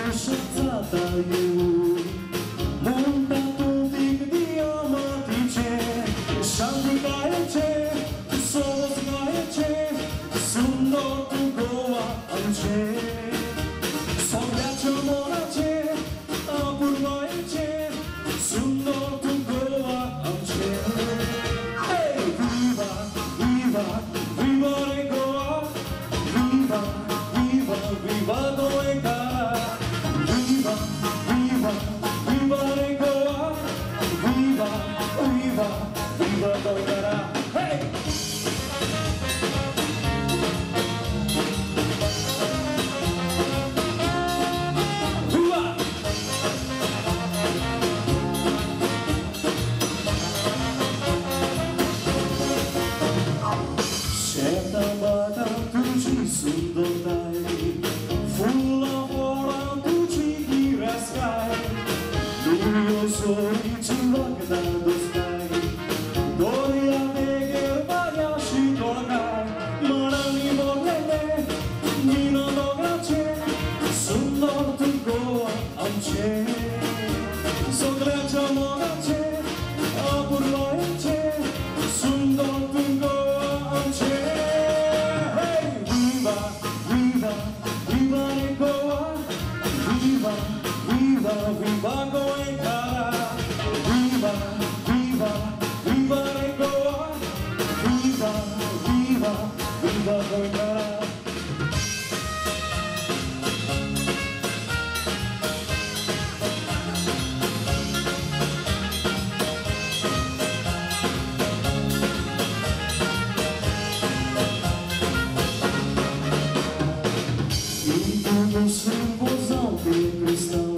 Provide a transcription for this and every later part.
खुश जाता येऊ म्हणटा तूं दिगदिया मातीचे शांततायेचे सोबसायेचे सुंदर तूं गोवा आमचें सगळ्याच्या मनाचे अपुरबायेचे सुंदर तूं गोवा आमचें. Viva, viva, viva रे Goa, viva, viva, viva गोएकारा, viva, viva, viva रे Goa, viva, viva, viva गोएकारा. Hey! Viva! शेतां भाटां तुजी सुंदरताय, फुलां फळां तुजी गिरेस्काय, नुयो सोरीची वखदां दोस्ताय, दर्या देगेर बाऱ्या शितोळकाय, माडांनी भरलेलें निळ्या दोंगराचें सुंदर तूं गोवा आमचें, सगळ्याच्या मोगाचें अपुरबायेचें सुंदर तूं गोवा आमचें. Viva, viva, viva रे Goa, viva, viva, viva गोएकारा, viva, viva, viva रे Goa, viva, viva, viva गोएकारा. E tudo símbolos ao cristão,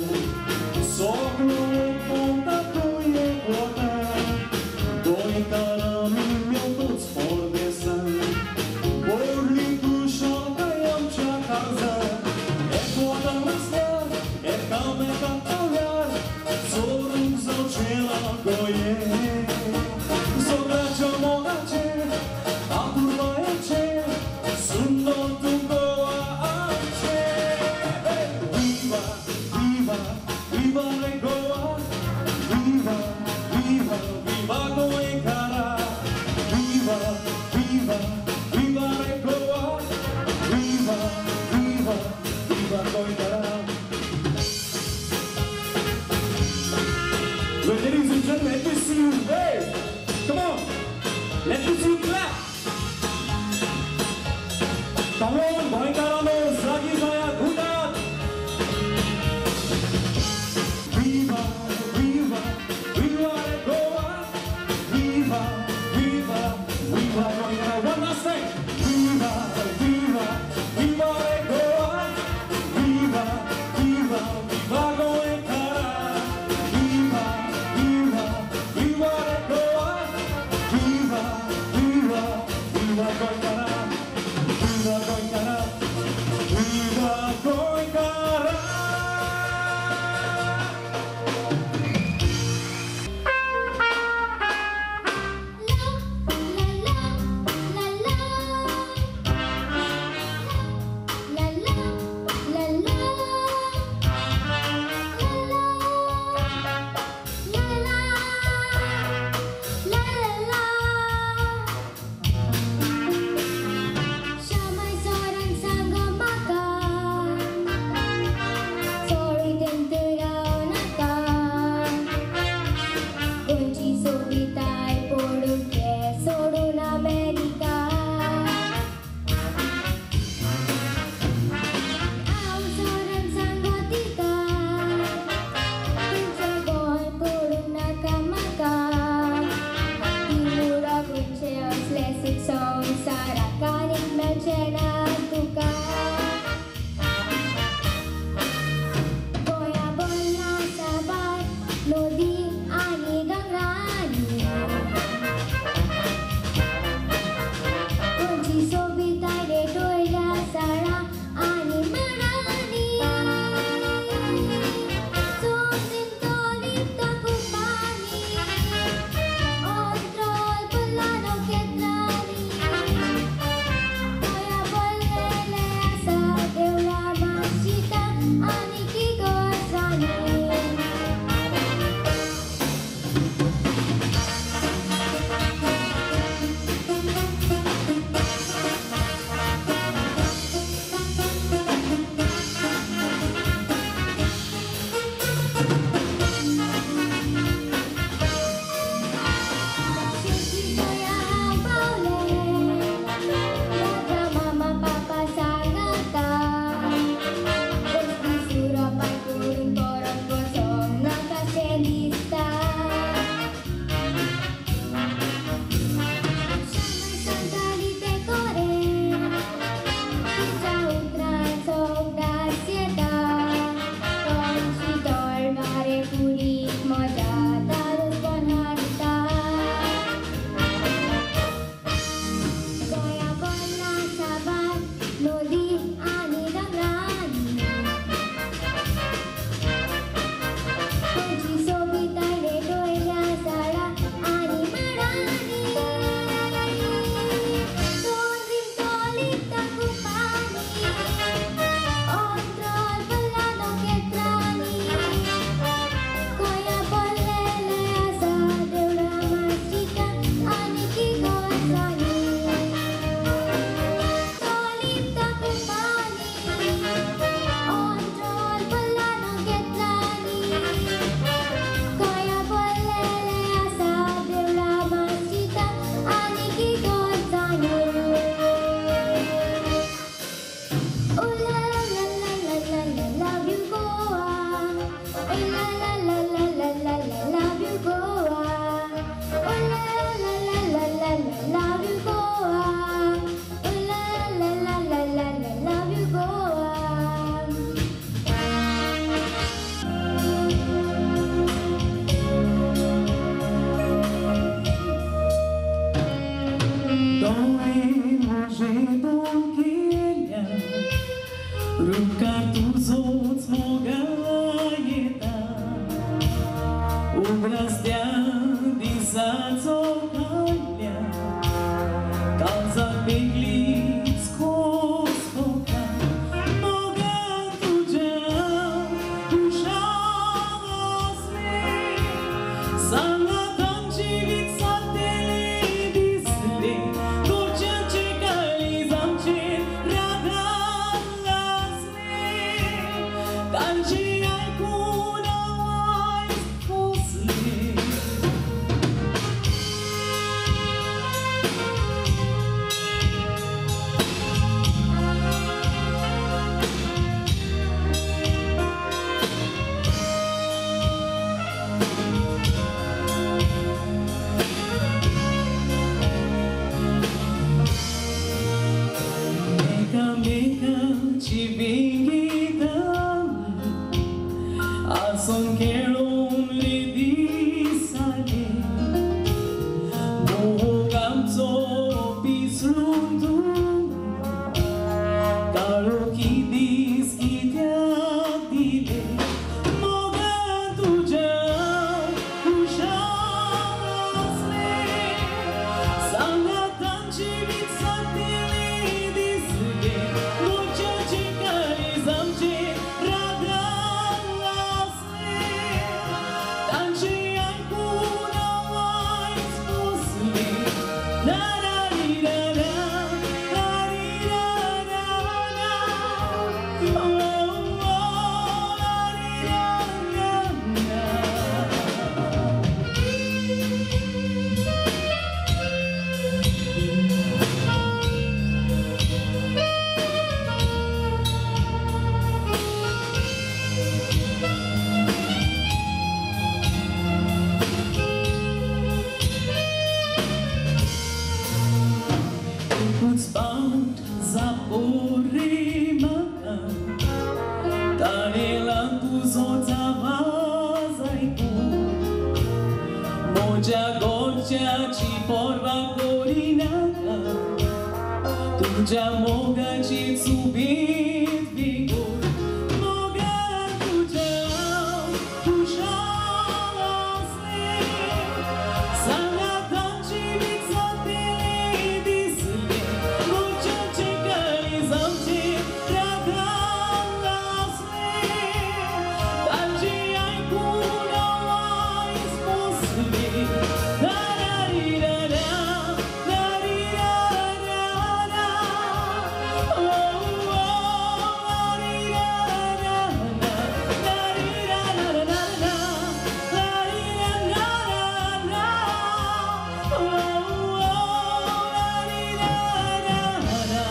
só तांची आयकून आवाज पोसले. एकामेकाची विंगीतां आसून खेळून रे दिसाले मोग आमचो पिसळून तूं काळोखी दीस कित्याक दिले मोगान तुज्या खुशाल आसले सांगात आमची विचारतली दिसले मोच्याची काळीज आमचे रागान आसले तांची आयकून आवाज पोसले. ला ला री ला ला ला री ला ला ला ओ ओ ला री ला ला ला. एकूच फावट जापो रे म्हाका ताणेला तुजोच आवाज आयकून म्हज्या घरच्याची पर्वा करिनाका तुज्या मोगाची चुबीत विकून मोगान तुज्या खुशाल आसले सांगात आमची विचारतली दिसले मोच्याचे काळीज आमचे रागान आसले तांची आयकून आवाज पोसले. ला ला री ला ला ला री ला ला ला ओ ओ ला री ला ला ला ला री ला ला ला ला ला री ला ला ला ओ ओ ला री ला ला ला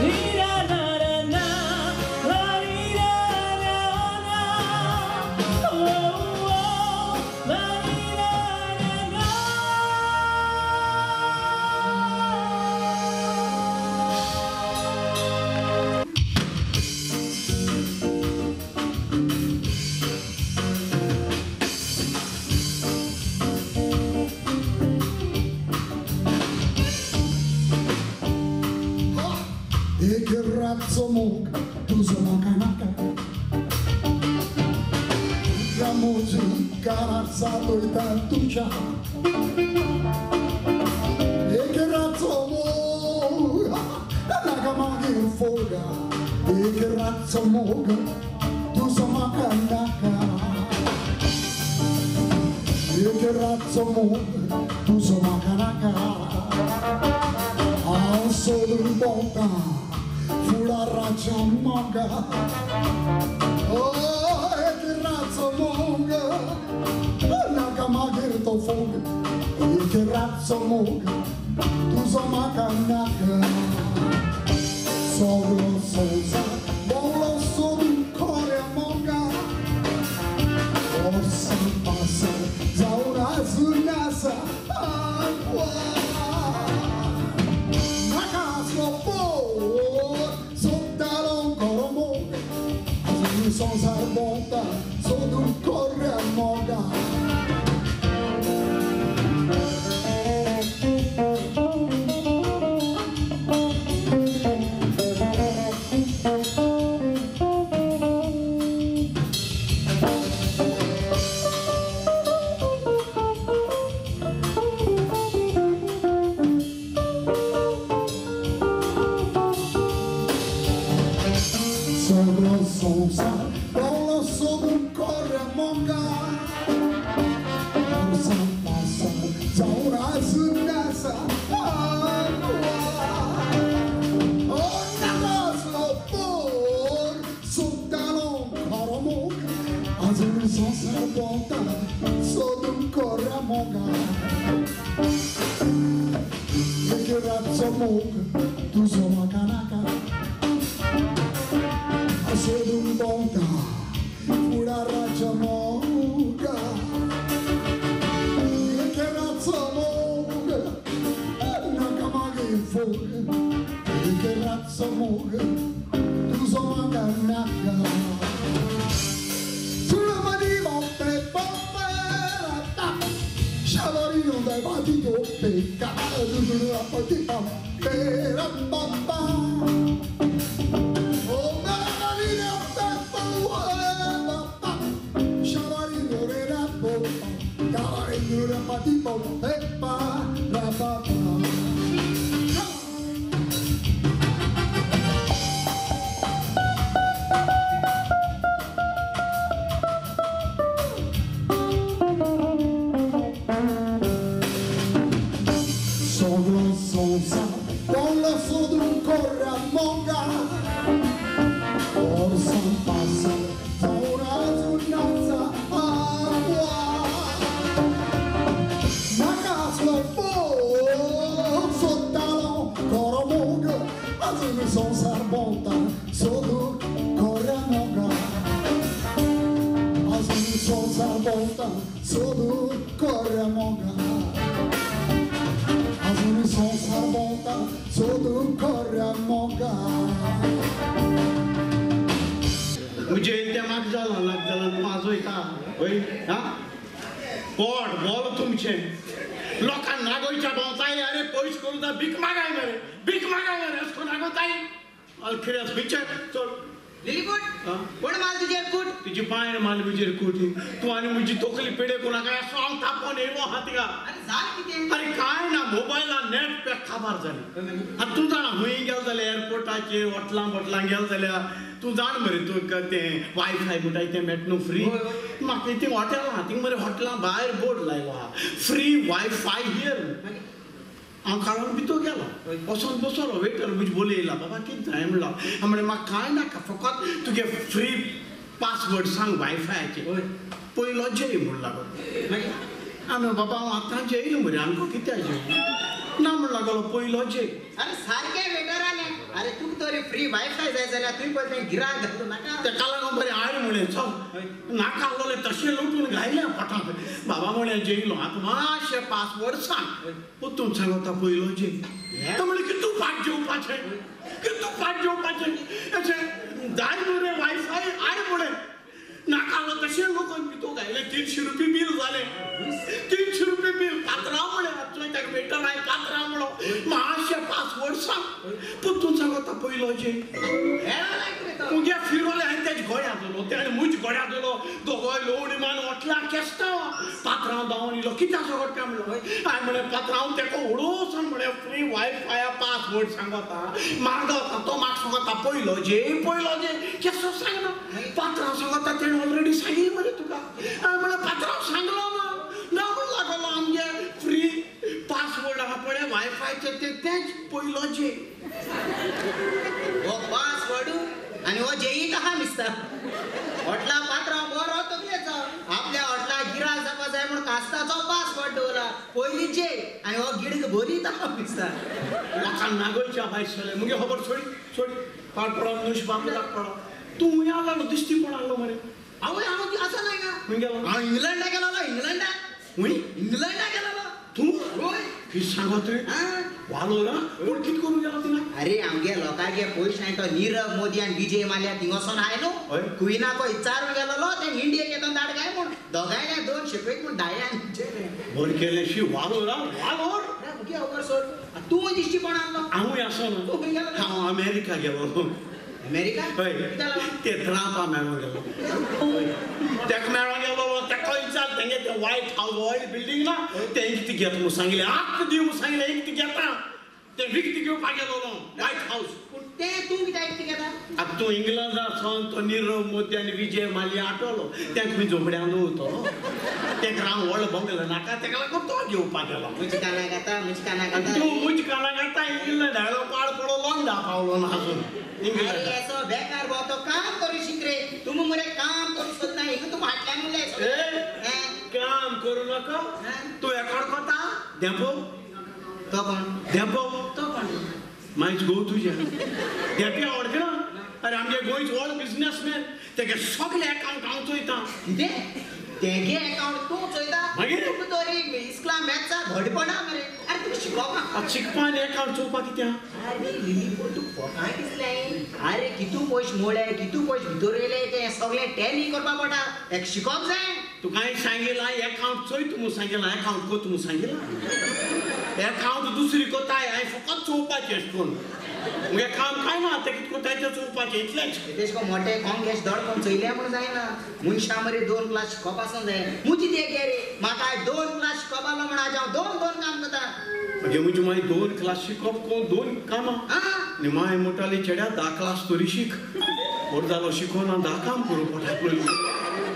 री ला ला ला ला ला री ला ला ला ओ ओ ला री ला ला ला. E che razzo mucca, tu sono canacca. La musica razzato e tantuccia. E che razzo mucca, la cama che foga. E che razzo mucca, tu sono canacca. E che razzo mucca, tu sono canacca. Solo in bocca fu la raccia monga. Oh, e che razza monga, la camagherto foga. E che razza monga, tu so macanacca. Solo sosa, volo solo un cuore a monga. Forse passa, zaura sunasa, acqua. Sono sarbonta, sono un corre a moga. Sono sosa, volo solo un Sono salvata sotto un corramoga. E che razza moga, tu sono canaca. Sotto un bonta, pura razza moga. E che razza moga, una camaga in fuga. E che razza moga, tu sono canaca. तूं जाणा खंय गेलो जाल्यार एअरपोर्टाचेर वटलां बोटलां गेलो जाल्यार तूं जाण मरे तूं तें वायफाय म्हणटाय तें मेळटा न्हू फ्री. म्हाका ती हॉटेल आहा थिंग मरे हॉटेलां भायर बोर्ड लायलो आहा फ्री वायफाय here. हांव काडून भितर गेलो वचोन बसलो वेटर म्हजे बोलयला बाबा कितें जाय म्हणलो. हांव म्हणलें म्हाका कांय नाका फकत तुगे फ्री पासवर्ड सांग वायफायाचे. पयलो जेय म्हूण लागलो. हांवें बाबा हांव आतां जेयलो मरे आमकां कित्याक जेय ना म्हण लागलो पयलो जे. अरे सारके वेटर आले. अरे तुका तरी फ्री वायफाय जाय जाल्यार तुवें पयलीं गिरायक घालूं नाका. तेका लागून बरें आड म्हणलें चल नाका आहलोलें तशें लुटून घायलें पोटांत. बाबा म्हणलें जेयलो आतां मातशें पासवर्ड सांग. परतून सांगता पयलो जे. तो म्हणलें की तूं फाट जेवपाचें की तूं फाट जेवपाचें अशें जाय न्हू रे वायफाय आड म्हणलें नाका आहलो तशें लोकान भितर घायलें. 300 रुपये बील जालें. 300 रुपये बील. पात्रांव म्हणलें तुवें ताका वेटर आयलो पात्रांव म्हणलो मातशें पासवर्ड सांग. परतून सांगता पयलो जे. मुगे फिरोले हांवें तेजे गोळ्या दिलो तेणें म्हज्या गोळ्या दिलो दोगोय लोवणी मान वटला केस्तांव. पात्रांव धांवन येयलो कित्याक सगळें म्हणलो. हांवें म्हणलें पात्रांव तेका उडोवसान म्हणलें फ्री वायफाया पासवर्ड सांगता मागता तो म्हाका सांगता पयलो जे पयलो जे केसो सांगना. पात्रांव सांगता तेणें ऑलरेडी सांगिल्लें मरे तुका. हांवें म्हणलें पात्रांव सांगलो ना ना म्हण लागलो आमगे फ्री पासवर्ड आहा पळय वायफायचे ते तेच पयलो जे. हो पासवर्ड आनी हो जेई आहा दिसता. हॉटला पात्रांव बरो तकलेचो आपल्या हॉटला गिरायक जावपा जाय म्हूण कास्ताचो पासवर्ड दवरला पयली जे आनी हो गिडक भरीत आहा दिसता. लोकांक नागोयच्या भायर सरलें मुगे खबर सोड सोड पाड पडो नुश बांबलाक पडो. तूं खंय आसलो दिश्टी पड आसलो मरे. हांव हांव आसा न्हय गा. खंय गेलो? हांव इंग्लंडाक गेलोलो. इंग्लंडाक खंय? इंग्लंडाक गेलोलो. तूं? हय. कितें सांगता तुवें? वालोर पूण कितें करूंक गेलो थिंगा? अरे आमगे लोकांगे पयशे हांवें तो नीरव मोदी आनी विजय माल्या थिंग वचोन आयलो क्विनाक विचारून गेलोलो ते इंडियेक येता धाड काय म्हूण दोगांयले 2 शेपेक म्हूण धाडले. बरें केलें शी वालोर वालोर. मुगे खबर सोड तूं दिश्टी कोण आसलो? हांवूय आसो न्हू. तूं खंय गेलो? हांव अमेरिका गेलो. अमेरिका? हय ते ट्रंपा मेळोंक गेलो. तेका मेळोंक गेलो तेका विचार तेंगे तें व्हायट हावस व्हडलें बिल्डींग ना तें इकतें घेता म्हूण सांगिल्लें. आतां दी म्हूण सांगिल्लें इकतें घेता तें विकतें घेवपाक गेलो व्हायट हावस. पूण तें तूं कित्याक इकतें घेता? आतां तूं इंग्लंडा सावन तो नीरव मोदी आनी विजय माल्या आटवलो तें खंय झोपड्यान दवरतलो तेका हांव व्हडलो बंगलो नाका तेका लागून तो घेवपाक गेलो. मुज कानाक खाता मुज कानाक खाता तूं मुज कानाक खाता. इंग्लंड आयलो पाड पडो लोंडा पावलो ना आजून. अरे असो बेकार भाव तो काम करू शिक रे. तुमी मरे काम करू सोदना हिंगा तूं फाटल्यान उरले धेंपो तो कोण धेंपो तो कोण मायच गो तुज्या धेंपे वळखना अरे आमगे गोंयच व्हड बिजनेसमॅन तेगे सगळे अकाउंट हांव चोयता कितें तेगे अकाउंट तूं चोयता मागीर तुका तरी इस्कला मॅथ्सा घडपणा मरे अरे तुका शिकोवपा शिकपा आनी अकाउंट चोवपा कित्याक अरे लिलीपूट तुका फोकाय दिसलें अरे कितू पयशे मोडले कितू पयशे भितर येयले ते सगळे टॅली करपा पडटा एक शिकोवप जाय तुका हांवें सांगिलां अकाउंट चोय तूं म्हूण सांगिलां अकाउंट कोत म्हूण सांगिलां अकाउंट दुसरी कोताय हांवें फकत चोवपाचें अशें करून मुगे काम कांय ना तें कितें कोताय तें चोवपाचें इतलेंच तेश कोन मोटे कॉंगेश धड कोण चोयलें म्हूण जायना मनशां मरे 2 क्लास शिकोवप आसूंक जाय मुजी ते गे रे म्हाका आयज 2 क्लास शिकोवप आसलो म्हूण आज हांव 2 2 काम करता मागीर मुजी मागीर 2 क्लास शिकोवप कोण 2 कामां आनी माय म्हणटाली चेड्या 10 क्लास तरी शीक व्हड जालो शिकोना 10 काम करूं पडटा पयलीं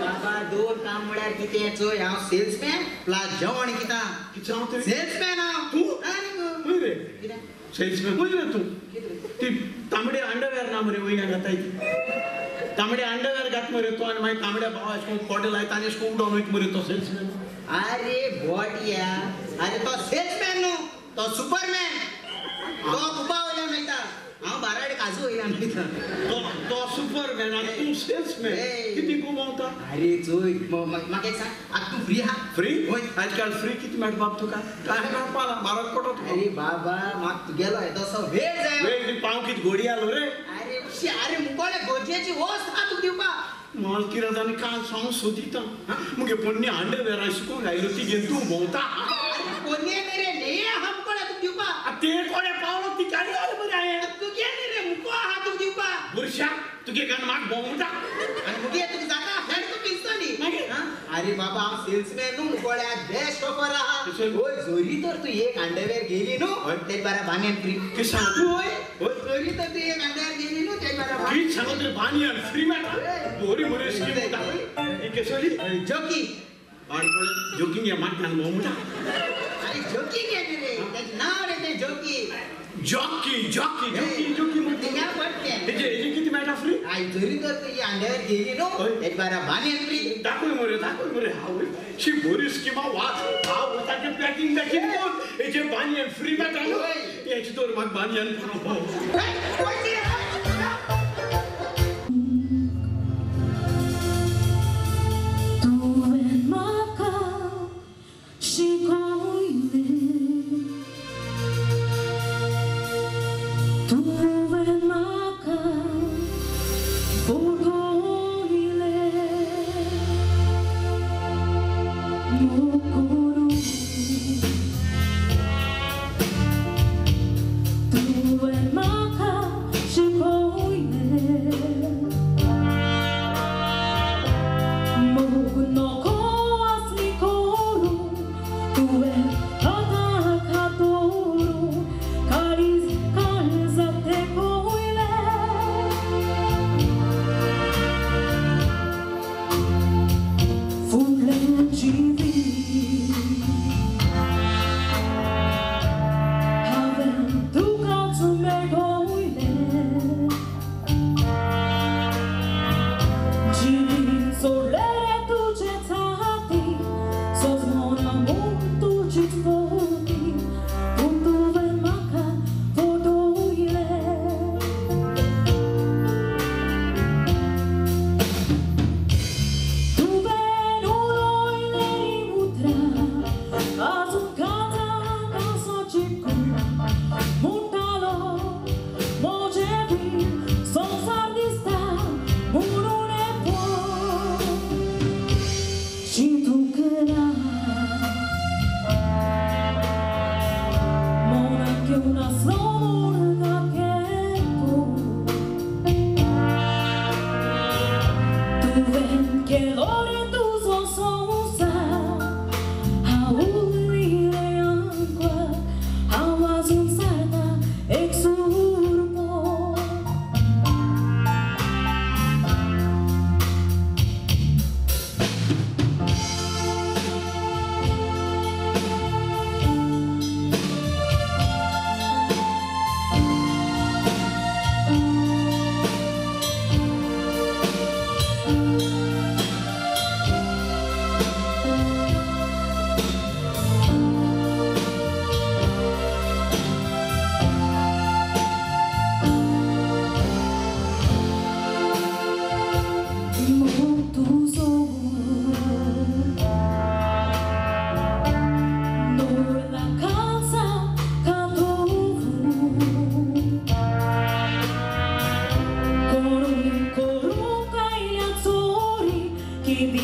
बाबा 2 काम म्हळ्यार कितें चोय हांव सेल्समॅन प्लस जेवण कितें कितें हांव तरी सेल्समॅन हांव तूं आनी खंय रे कितें सेल्समॅन खंय रे तूं ती तांबडे अंडरवेअर ना मरे वयल्यान घाताय ती तांबडे अंडरवेअर घात मरे तूं आनी मागीर तांबड्या भावा अशें करून कोटे लायता आनी अशें करून उडोवन वयता मरे तो सेल्समॅन अरे बोटिया अरे तो सेल्समॅन न्हू तो सुपरमॅन तो कुपा वयल्यान मेळटा हांव बाराडे काजू वयल्यान मेळटा तो सुपरमॅन आनी तूं सेल्समॅन कितें गुमवता अरे चोय म्हाका एक सांग आतां तूं फ्री आहा फ्री आजकाल फ्री कितें मेळटा बाब तुका कांय मेळपा ना म्हारग पडटा तुका अरे बाबा म्हाका तुगेलो येदोसो वेळ जाय वेळ पाव कितें घोडी आलो रे अरे अरे मुकोळे गरजेची वस्त आहा तुका दिवपाक माल कितें जालें काल सांग सोदिता मुगे पोन्नी अंडरवेअर शिकोवंक आयलो ती घेवन तूं भोंवता अरे पोन्नी न्ही रे न्ही आहा मुकोळे तुका दिवपाक ते कोणे पावलो ती काडी घाल मरे हांवें तुगे न्ही रे मुको आहा तुका दिवपाक बुरशा तुगे घान म्हाका भोंवता आनी मुगे तुका जाता हेड तूं पिसतली मागीर अरे बाबा हांव सेल्समॅन न्हू मुकोळे आज बेस्ट ऑफर आहा होय जोरी तर तूं एक अंडरवेअर घेयली न्हू तेज बारा बानियन फ्री कितें सांग तूं होय जोरी तर तूं एक अंडरवेअर घेयली न्हू तेज बारा कितें सांगो तुवें बानियन फ्री मेळटा बरी बरी स्कीम म्हणटा ही केसली जोकी जोकिंग ह्या माटण्यान भोंवता अरे जोकी गे न्ही रे तेजें नांव रे तें jockey jockey jockey jockey jockey म्हणटा तें पडटें हेजे कितें मेळटा फ्री I जरी तर तूं ही अंडरवेअर घेयली न्हू तेज बारा बानियन फ्री दाखय मरे दाखय मरे हांव शी बरी स्किमा वाच हांव ताचें पॅकिंग पॅकिंग कोन हेजे बानियन फ्री मेळटा न्हू हेजे तर म्हाका बानियन पुरो Solere tu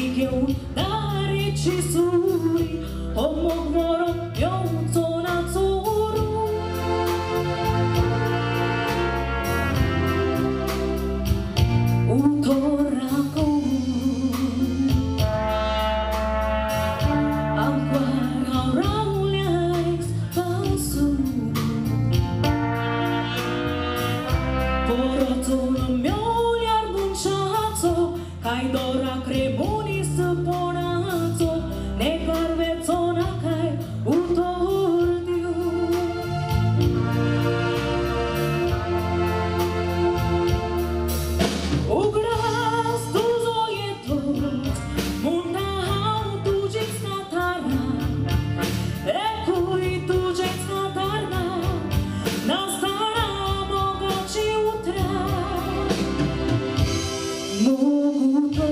सुरी घेवन दारेची सुरी हो मोग मरोंक येवचो ना चोरू उतोराको आंकवार हांव रावलें आयज पासून पोरोचोन मेवल्यार मनशाचो कांय दोराक रे मनीसपणाचो नेकार वेचो ना काय उतर दिवं उगडास तुजो येतोच म्हणटा हांव तुजीच ना थारना एकूय तुजेच ना थारना नासतना मोगाची उतरां मोग उतो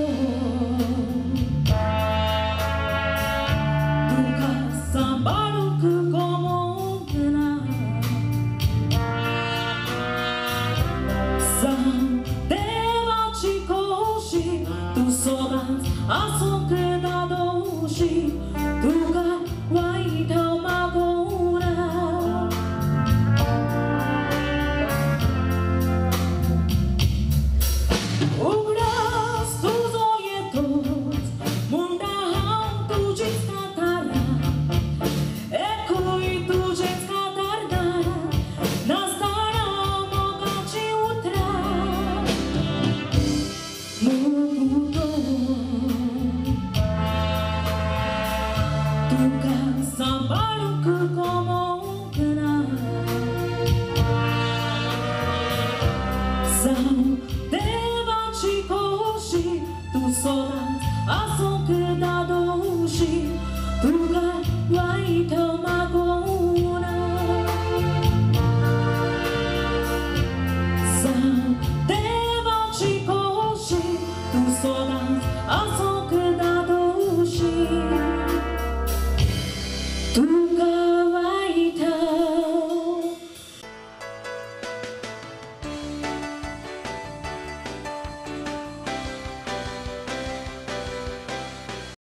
तुका सांबाळूंक गमोंक ना जावं देवाची खोशी तूं सदांच आसूंक दादोशी तुका वायट हांव मागोना उगडास तुजो येतोच म्हणटा हांव तुजीच ना थारना एकूय तुजेच ना थारना नासतना मोगाची उतरां मोग उतो तुका सांबाळूंक